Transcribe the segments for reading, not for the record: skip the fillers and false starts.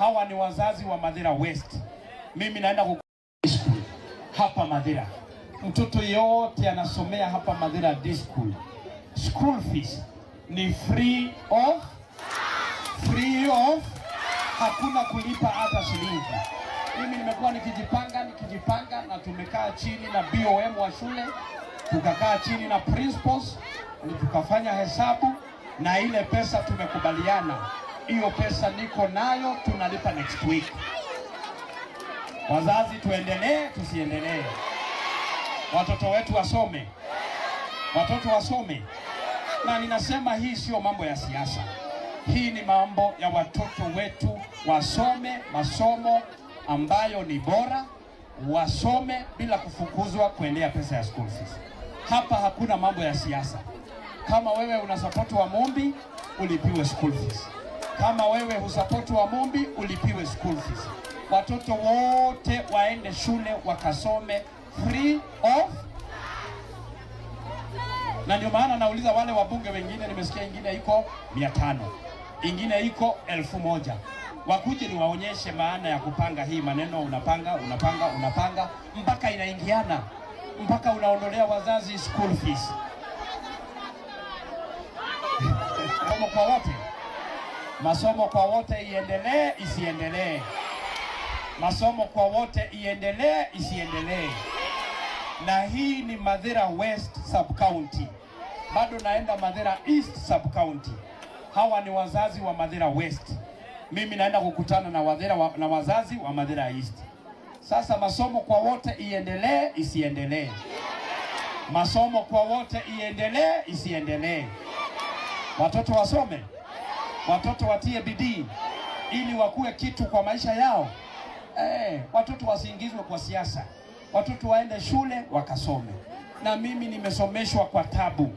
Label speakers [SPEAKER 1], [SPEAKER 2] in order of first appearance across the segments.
[SPEAKER 1] Hawa ni wazazi wa Mathira West. Mimi naenda ku school hapa Mathira. Mtoto yote anasomea hapa Mathira D School. School fees ni free of, hakuna kulipa hata shilingi. Mimi nimekuwa nikijipanga nikijipanga, na tumekaa chini na BOM wa shule, tukakaa chini na principals, tukafanya hesabu, na ile pesa tumekubaliana, hiyo pesa niko nayo, tunalipa next week. Wazazi, tuendelee tusiendelee? Watoto wetu wasome, watoto wasome. Na ninasema hii sio mambo ya siasa, hii ni mambo ya watoto wetu wasome masomo ambayo ni bora, wasome bila kufukuzwa kuendea pesa ya school fees. Hapa hakuna mambo ya siasa. Kama wewe una support Wamumbi, ulipiwe school fees. Kama wewe husupport Wamumbi, ulipiwe school fees. Watoto wote waende shule wakasome free of, na ndio maana nauliza wale wabunge wengine, nimesikia ingine iko 500, ingine iko 1000. Wakuje niwaonyeshe maana ya kupanga hii maneno. Unapanga, unapanga, unapanga mpaka inaingiana, mpaka unaondolea wazazi school fees. Masomo kwa wote, masomo kwa wote iendelee isiendelee? Masomo kwa wote iendelee isiendelee? Na hii ni Mathira West sub county, bado naenda Mathira East sub county. Hawa ni wazazi wa Mathira West, mimi naenda kukutana na Wathira wa, na wazazi wa Mathira East. Sasa masomo kwa wote iendelee isiendelee? Masomo kwa wote iendelee isiendelee? Watoto wasome, watoto watie bidii ili wakuwe kitu kwa maisha yao. Watoto wasiingizwe kwa siasa, watoto waende shule wakasome. Na mimi nimesomeshwa kwa tabu,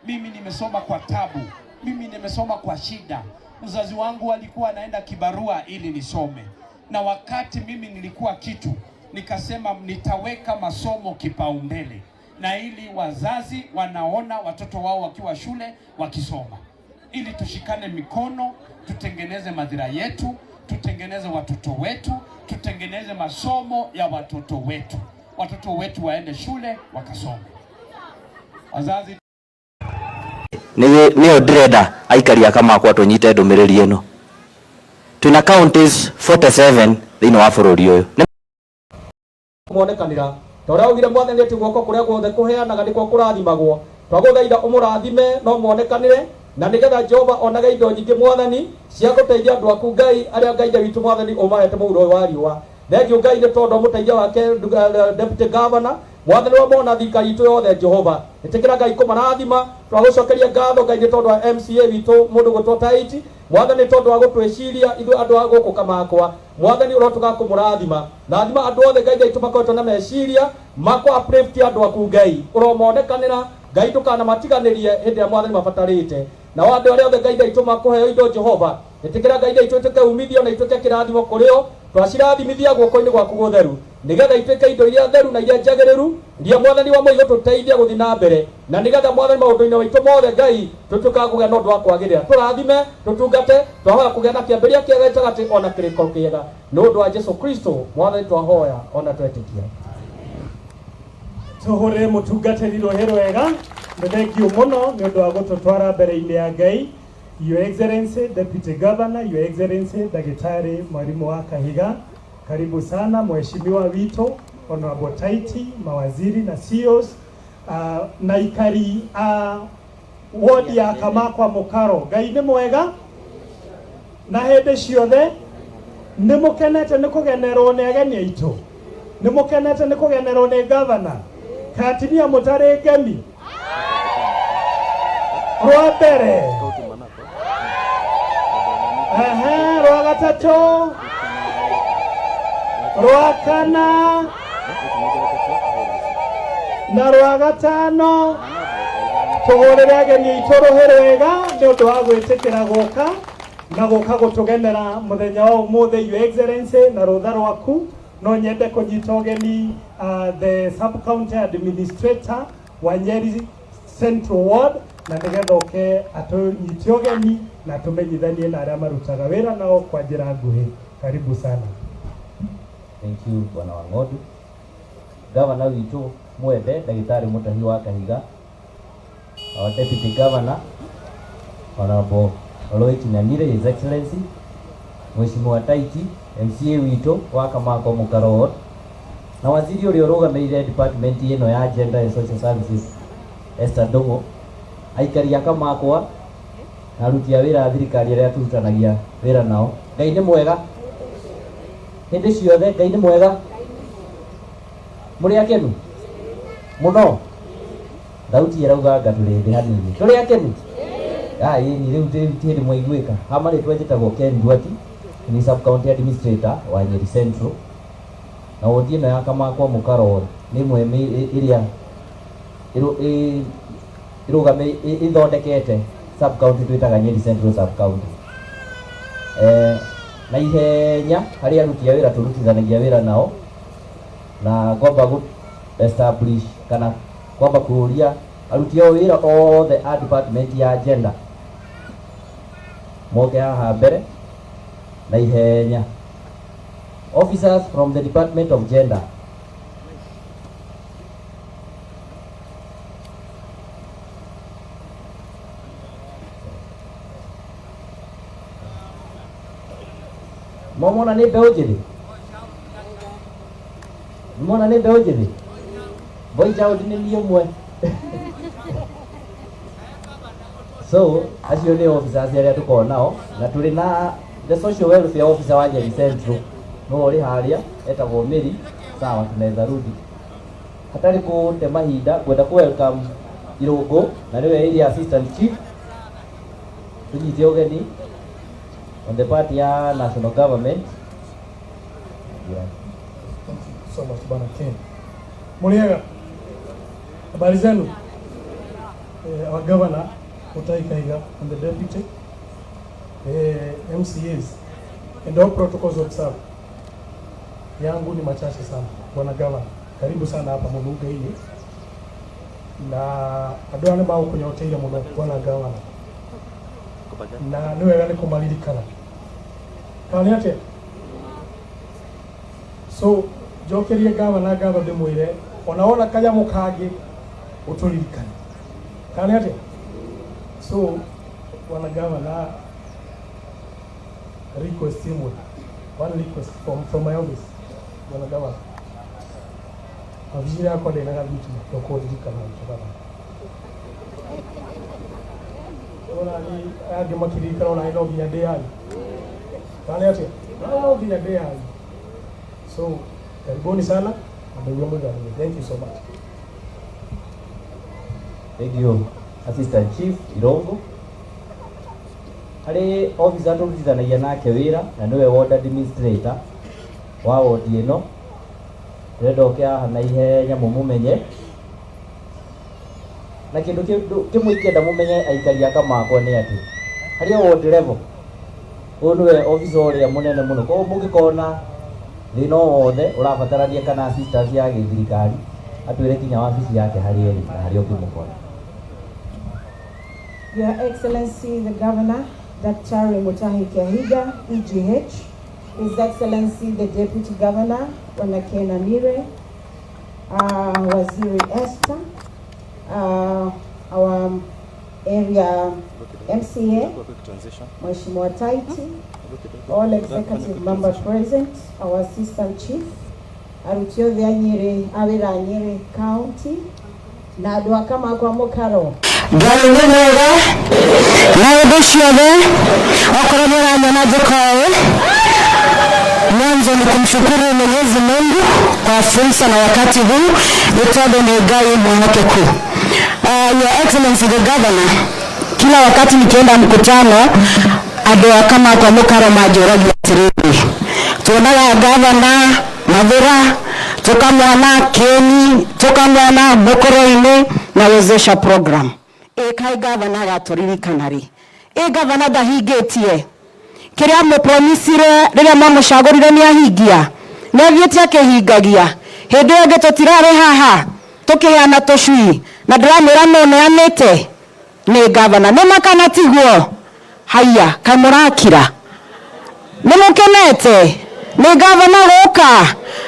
[SPEAKER 1] mimi nimesoma kwa tabu, mimi nimesoma kwa shida. Mzazi wangu alikuwa anaenda kibarua ili nisome, na wakati mimi nilikuwa kitu, nikasema nitaweka masomo kipaumbele, na ili wazazi wanaona watoto wao wakiwa shule wakisoma, ili tushikane mikono, tutengeneze Mathira yetu, tutengeneze watoto wetu, tutengeneze masomo ya watoto wetu, watoto wetu waende shule wakasome. Wazazi.
[SPEAKER 2] Nĩyo ndĩrenda aikari a Kamakwa tũnyite ndũmĩrĩri ĩno. Twĩna counties 47 thĩinĩ wa bũrũri ũyũ.
[SPEAKER 3] Muonekanĩra ta ũrĩa augire Mwathani atĩ guoko kũrĩa guothe kũheanaga nĩkuo kũrathimagwo. Twagũthaitha ũmũrathime no muonekanĩre na nĩgetha Jehova onage indo nyingĩ, Mwathani, cia gũteithia andũ aku, Ngai, arĩa Ngai Ithe witũ, Mwathani, ũmahete mũhuro ũyũ wa riũa. Thengiũ, Ngai, nĩ tondũ mũteithia wake, deputy governor, Mwathani wa mona thirikari itũ yothe. Jehova, ĩtĩkĩra, Ngai, kũmarathima. Twagũcokeria ngatho, Ngai, nĩ tondũ wa MCA witũ mũndũ gwĩtwo Taiti, Mwathani, tondũ wa gũtwĩciria ithuĩ andũ a gũkũ Kamakwa. Mwathani, ũrotuga kũmũrathima. Rathima andũ othe, Ngai aitũ, makoretwo na meciria makwa uplift andũ aku. Ngai, ũromonekanĩra. Ngai, ndũkanamatiganĩrie hĩndĩ ĩrĩa, Mwathani, mabatarĩte. Nao andũ arĩa othe, Ngai aitũ, makũheo indo, Jehova, ĩtĩkĩra, Ngai aitũ, ituĩke umithio na ituĩke kĩrathimo kũrĩ o. Twacirathimithia guoko-inĩ gwaku gũtheru nĩgetha ituĩke indo iria theru na iria njagĩrĩru, iria, Mwathani wa mũigo, tũteithie gũthiĩ na mbere, na nĩgetha, Mwathani, maũndũ-inĩ maitũ mothe, Ngai, tũtuĩkaga kũgĩa na ũndũ wa kwagĩrĩra. Tũrathime, tũtungate. Twahoya kũgĩa na kĩambĩrĩria kĩega, gĩtagatĩ, ona kĩrĩko kĩega. Nĩ ũndũ wa Jesu Kristo, Mwathani, twahoya ona twetĩkia.
[SPEAKER 4] Tũhũrĩre mũtungatĩri rũhĩ rwega. Nĩ thengiũ mũno nĩ ũndũ wa gũtũtwara mbere-inĩ ya Ngai. Your Excellency Deputy Governor, Your Excellency Daktari Mwalimu wa Kahiga, karibu sana mheshimiwa witũ Honorable Taiti, mawaziri na CEOs, na aikari a wodi ya Kamakwa Mũkaro. Ngai nĩ mwega na hĩndĩ ciothe. Nĩ mũkenete nĩ kũgenerwo nĩ ageni aitũ? Nĩ mũkenete nĩ kũgenerwo nĩ gavana? Katimia mũtarĩ ngemi rwa mbere, ehe, rwa gatatũ, rwa kana na rwa gatano. Tũhũrĩre ageni aitũ rũhĩ rwega nĩ ũndũ wa gwĩtĩkĩra gũka na gũka gũtũgenera mũthenya wa ũmũthĩ. Your Excellency, na rũtha rwaku no nyende kũnyita ũgeni the sub county administrator wa Nyeri Central Ward, na nĩgetha oke atũnyite ũgeni na tũmenyithanie na arĩa marutaga wĩra nao kwa njĩra nguhĩ. Karibu sana.
[SPEAKER 2] Thank you Bwana Wang'ondu. Gavana witũ mwende ndagĩtarĩ Mutahi wa Kahiga, our deputy governor Honorable Oloiti Nanire, His Excellency Mheshimiwa Taiti, MCA witũ wa Kamako Mũkaro Ward, na waziri ũrĩa ũrũgamĩrĩire department ĩno ya Gender and Social Services Esther Ndung'u, aikari a Kamakwa na aruti a wĩra a thirikari arĩa tũrutanagia wĩra nao. Ngai nĩ mwega hĩndĩ ciothe. Ngai nĩ mwega. Mũrĩ akenu mũno? Thauti ĩrauga anga tũrĩ thĩ hanini. Tũrĩ akenu? Ah, ĩni rĩu rĩu ti hĩndĩ mwaiguĩka. Ha marĩtwa njĩtagwo Ken Ndwati, ni sub county administrator wa Nyeri Central, na wodi ĩno ya Kamakwa Mũkaro nĩ ĩmwe ĩrĩa ĩrũgame ĩthondekete sub county twĩtaga Nyeri Central sub county. Na ihenya harĩ aruti a wĩra tũrutithanagia wĩra nao, na ngwamba gũ establish kana kwamba kũria aruti a wĩra othe a department ya gender moke haha mbere na ihenya. Officers from the Department of Gender. Momona nĩ mbeũ njĩthĩ, mona nĩ mbeũ njĩthĩ. Boy child nĩ niĩ ũmwe. So acio nĩ officers arĩa tũkoragwo nao, na tũrĩ na the social welfare officer wa Nyeri Central no ũrĩ harĩa etagwo Mary. Sawa, tunaweza rudi hatarĩ kũte mahinda. Ngwenda ku welcome Irũngũ, na nĩwe area assistant chief, tũnyite ũgeni on the part ya national government, yeah.
[SPEAKER 4] Thank you so much, Bwana Ken. Mũrĩega, habari zenu? Our governor Mutahi Kahiga and the deputy, MCAs and all protocols observed. Yangu ni machache sana. Bwana governor, karibu sana hapa Mũnunga-inĩ, na andũ aya nĩ magũkũnyoteire mũno, bwana governor, na nĩ wega nĩ kũmaririkana, kana nĩ atĩa? So njokerie gavana ngatho, ndĩmwĩre ona wona kanyamũ kangĩ ũtũririkane, kana nĩ atĩa? So bwana gavana, request imwe, one request from my office. Bwana gavana, wabici yakwa ndĩnaga thitima, ndũkũndirikana gavana. Ona ni aya angĩ makiririkana, ona no nginya ndĩani, kana nĩ atĩa? No nginya ndĩani. So karibuni sana na ndugu mũiganĩre. Thank you so much.
[SPEAKER 2] Thank you, Assistant Chief Irongo. Harĩ officer tũrutithanagia nake wĩra na nĩwe ward administrator wa ward ĩno, ndĩrenda ũke haha na ihenya mũmũmenye. Na kĩndũ kĩmwe ingĩenda mũmenye aikari a Kamakwa nĩ atĩ harĩ o ward level ũyũ nĩwe officer ũrĩa mũnene mũno. Koguo mũngĩkorwo na thĩna o wothe ũrabatarania kana assistance ya gĩthirikari, atwĩre kinya wabici yake harĩa ĩrĩ na harĩa ũngĩmũkora.
[SPEAKER 5] Your Excellency the Governor, Daktari Mutahi Kahiga, EGH, His Excellency the Deputy Governor, Bwana Ken Anire, Waziri Esther, our area MCA, Mheshimiwa Taiti, all executive member present, our assistant chief, aruti othe a Nyeri, a wĩra a Nyeri County, na andũ a Kamakwa Mũkaro.
[SPEAKER 6] Ngai nĩ mwega na hĩndĩ ciothe. Okorwo nĩ ũranyona njĩka ũũ, mwanzo ni kumshukuru Mwenyezi Mungu kwa fursa na wakati huu, nĩ tondũ nĩ Ngai mwĩhokeku. Your Excellency the Governor, kila wakati nikienda mkutano, andũ a Kamakwa Mũkaro manjũragia atĩrĩrĩ, tuonaga gavana Mathura, tukamwona Keni, tukamwona Mũkũrũ-inĩ na Wezesha program, ĩ kaĩ gavana agatũririkana rĩ? Ĩ gavana ndahingĩtie kĩrĩa mũpromisire rĩrĩa mwamũcagũrire? Nĩ ahingia? Nĩ athiĩte akĩhingagia? Hĩndĩ ĩyo ĩngĩ tũtirarĩ haha tũkĩheana tũcui, na ndĩramwĩra no neanĩte nĩ gavana. Nĩ makana tiguo? Haiya, kaĩ mũrakira? Nĩ mũkenete nĩ gavana gũka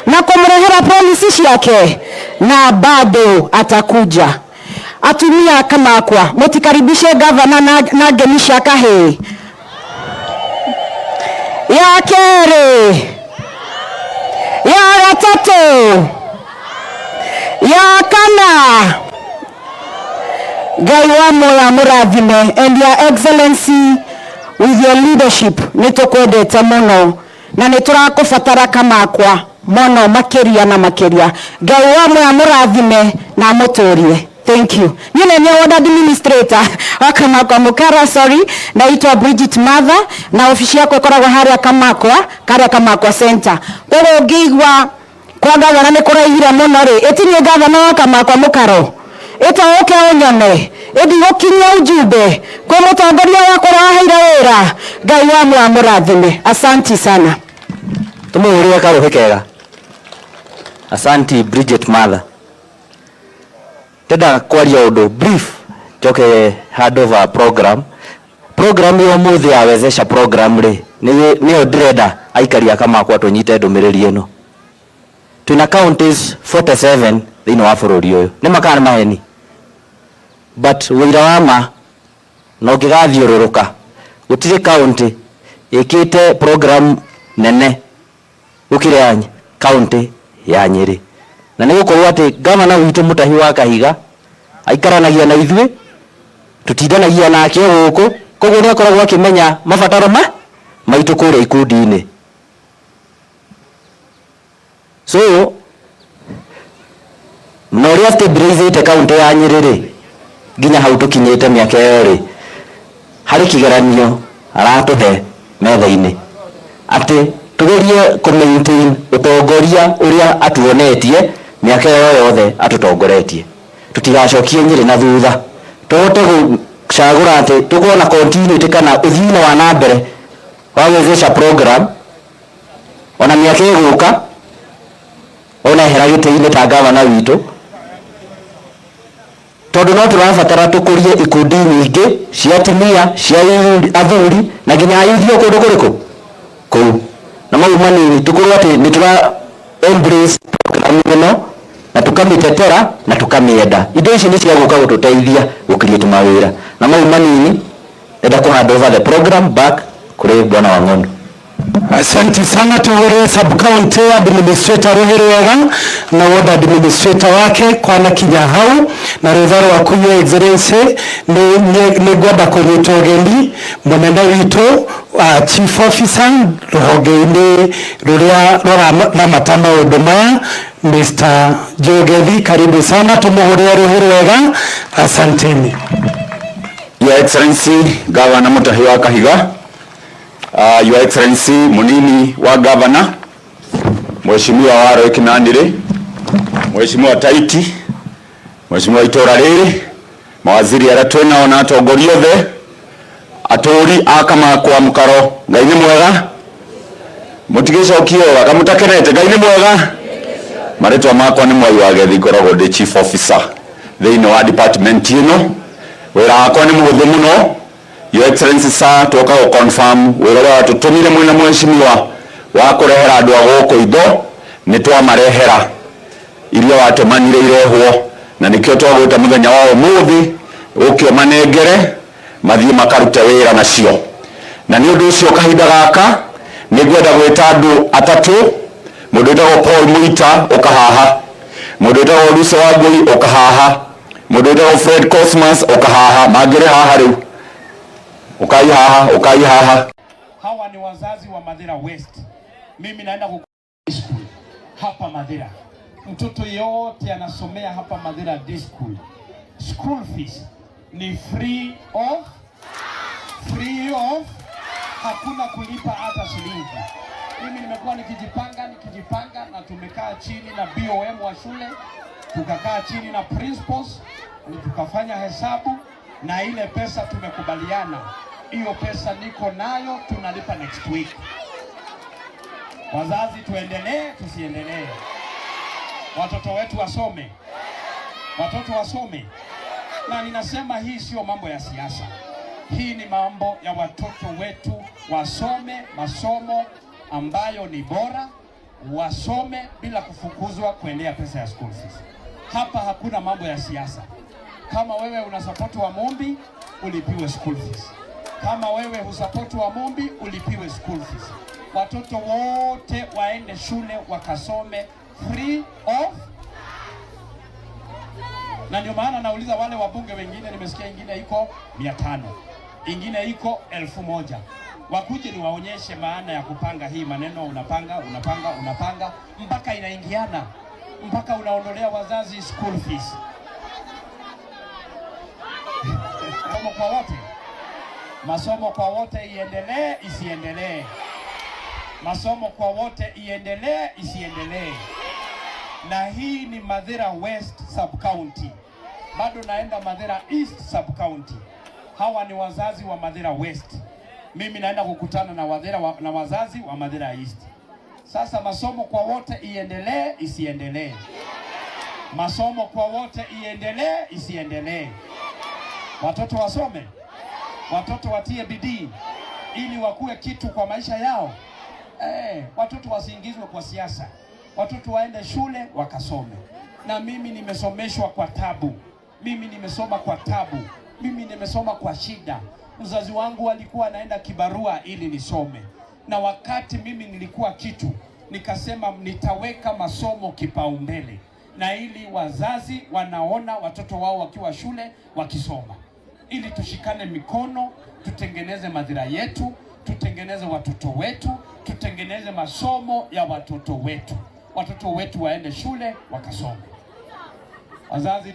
[SPEAKER 6] na kũmũrehera policy ciake, na bado atakuja. Atumia Kamakwa, mũtikaribishe gavana na ngemi cia kahĩĩ. Ya kerĩ, ya gatatũ, ya kana. Ngai wa moya mũrathime, and Your Excellency, with your leadership, nĩ tũkwendete mũno na nĩ tũrakũbatara Kamakwa mũno makĩria na makĩria. Ngai wa moya mũrathime na amũtũrie. Thank you. Niĩ nĩ niĩ ward administrator wa Kamakwa Mukara, sorry, naitwa Bridget Matha, na ofici yakwa ĩkoragwo harĩa Kamakwa, karĩa Kamakwa Center. Koguo ũngĩigua kwa gavana nĩ kũraihire mũno rĩ, ĩtinie gavana wa Kamakwa Mũkaro, ĩta ũke ũnyone, ĩndigũkinyia ujumbe kwĩ mũtongoria wakwa ũrĩa waheire wĩra. Ngai wa muoyo amũrathime. Asanti sana.
[SPEAKER 2] Tumuhurire karuhi kega. Asanti, Bridget Matha. Ndenda kwaria undu brief, njoke hand over program. Program ya umuthi ya Wezesha program ri, niyo ndirenda aikari a Kamakwa tunyite ndumiriri ino. Twina counties 47 thiini wa bururi uyu, ni makana maheni, but wira wa ma no ngigathiururuka gutiri county ikite program nene gukira ya county ya Nyeri, na nĩ gũkorwo atĩ gavana witũ Mutahi wa Kahiga aikaranagia na ithuĩ, tutindanagia nake gũkũ, koguo nĩ akoragwo akĩmenya mabataro ma maitũ kũrĩa ikundi-inĩ. So na ũrĩa stabilizĩte county ya Nyeri rĩ, nginya hau tũkinyĩte mĩaka ĩyo rĩ, harĩ kĩgeranio aratũhe metha-inĩ atĩ tugerie kũ maintain ũtongoria ũrĩa atuonetie mĩaka ĩyo yothe atũtongoretie, tutigacokie Nyeri na thutha, tũhote gũcagũra atĩ tũkorwo na continuity kana ũthii wa na mbere wa Wezesha program ona mĩaka ĩgũka, ona ehera gĩtĩ-inĩ ta gavana witũ, tondũ no tũrabatara tũkũrie ikundi nyingĩ cia atumia, cia athuri, na nginya ayuthi o kũndũ kũrĩkũ kũu. Na mau manini, tũkorwo atĩ nĩ tũra embrace program ĩno na tukamĩtetera na tukamĩenda. Indo ici nĩ cia gũka gũtũteithia gũcreate mawĩra. Na mau manini, ndenda kũ hand over the program back kũrĩ Bwana Wang'ondu.
[SPEAKER 7] Asante sana, tuhure sub county administrator ruhi rwega na ward administrator wake kwana kinya hau. Na rutha rwaku, Your Excellency, nĩ ngwenda kũnyita ũgeni mũnene witũ, chief officer rũhonge-inĩ rũrĩa rũranamata maũndũ maya, Mr. Jogethi. Karibu sana, tumuhũrĩre rũhĩ rwega. Asanteni.
[SPEAKER 8] Your Excellency Governor Mutahi wa Kahiga, Your Excellency Munini wa Governor, Mheshimiwa Waro Kinandire, Mheshimiwa Taiti, Mheshimiwa itora rĩrĩ, mawaziri arĩa twĩnao na atongoria othe, atũri a Kamakwa Mũkaro, Ngai nĩ mwega, mũtigĩcokie ũraga mũtakenete, Ngai nĩ mwega. Marĩtwa makwa nĩ Mwai wa Gethi, ngoragwo ndĩ chief officer thĩinĩ wa department ĩno. Wĩra wakwa nĩ mũhũthũ mũno. Your Excellency sir, twoka gũ confirm wĩra ũrĩa watũtũmire mwĩna mheshimiwa wa kũrehera andũ a gũkũ indo, nĩ twamarehera iria watũmanire irehwo, na nĩkĩo twagwĩta mũthenya wa ũmũthĩ ũke ũmanengere mathiĩ makarute wĩra nacio. Na nĩ ũndũ ũcio kahinda gaka nĩ ngwenda gwĩta andũ atatũ: mũndũ wĩtagwo Paul Muita, ũka haha; mũndũ wĩtagwo Lucy Wangui, ũka haha; mũndũ wĩtagwo Fred Cosmas, ũka haha. Mangĩrĩ haha rĩu, ũkai haha, ũkai haha.
[SPEAKER 1] Hawa ni wazazi wa Mathira West. Mimi naenda ku school hapa Mathira. Mtoto yeyote anasomea hapa Mathira Day School, school fees ni free of, hakuna kulipa hata shilingi. Mimi nimekuwa nikijipanga nikijipanga, na tumekaa chini na BOM wa shule, tukakaa chini na principals, na tukafanya hesabu, na ile pesa tumekubaliana, hiyo pesa niko nayo, tunalipa next week. Wazazi, tuendelee tusiendelee? Watoto wetu wasome, watoto wasome. Na ninasema hii sio mambo ya siasa, hii ni mambo ya watoto wetu. Wasome masomo ambayo ni bora, wasome bila kufukuzwa kuendea pesa ya school fees. Hapa hakuna mambo ya siasa. Kama wewe una support Wamumbi, ulipiwe school fees. Kama wewe husupport Wamumbi, ulipiwe school fees. Watoto wote waende shule wakasome free of, na ndio maana nauliza wale wabunge wengine, nimesikia ingine iko 500, ingine iko 1000. Wakuje niwaonyeshe maana ya kupanga hii maneno. Unapanga, unapanga, unapanga mpaka inaingiana, mpaka unaondolea wazazi school fees. Masomo kwa wote, masomo kwa wote iendelee isiendelee? Masomo kwa wote iendelee isiendelee? Na hii ni Mathira West sub county, bado naenda Mathira East sub county. Hawa ni wazazi wa Mathira West, mimi naenda kukutana na Wathira na wazazi wa Mathira East. Sasa masomo kwa wote iendelee isiendelee? Masomo kwa wote iendelee isiendelee? Watoto wasome, watoto watie bidii ili wakuwe kitu kwa maisha yao. Watoto wasiingizwe kwa siasa, watoto waende shule wakasome. Na mimi nimesomeshwa kwa tabu, mimi nimesoma kwa tabu, mimi nimesoma kwa shida. Mzazi wangu alikuwa anaenda kibarua ili nisome, na wakati mimi nilikuwa kitu, nikasema nitaweka masomo kipaumbele, na ili wazazi wanaona watoto wao wakiwa shule wakisoma, ili tushikane mikono, tutengeneze madhira yetu, tutengeneze watoto wetu, tutengeneze masomo ya watoto wetu, watoto wetu waende shule wakasome. Wazazi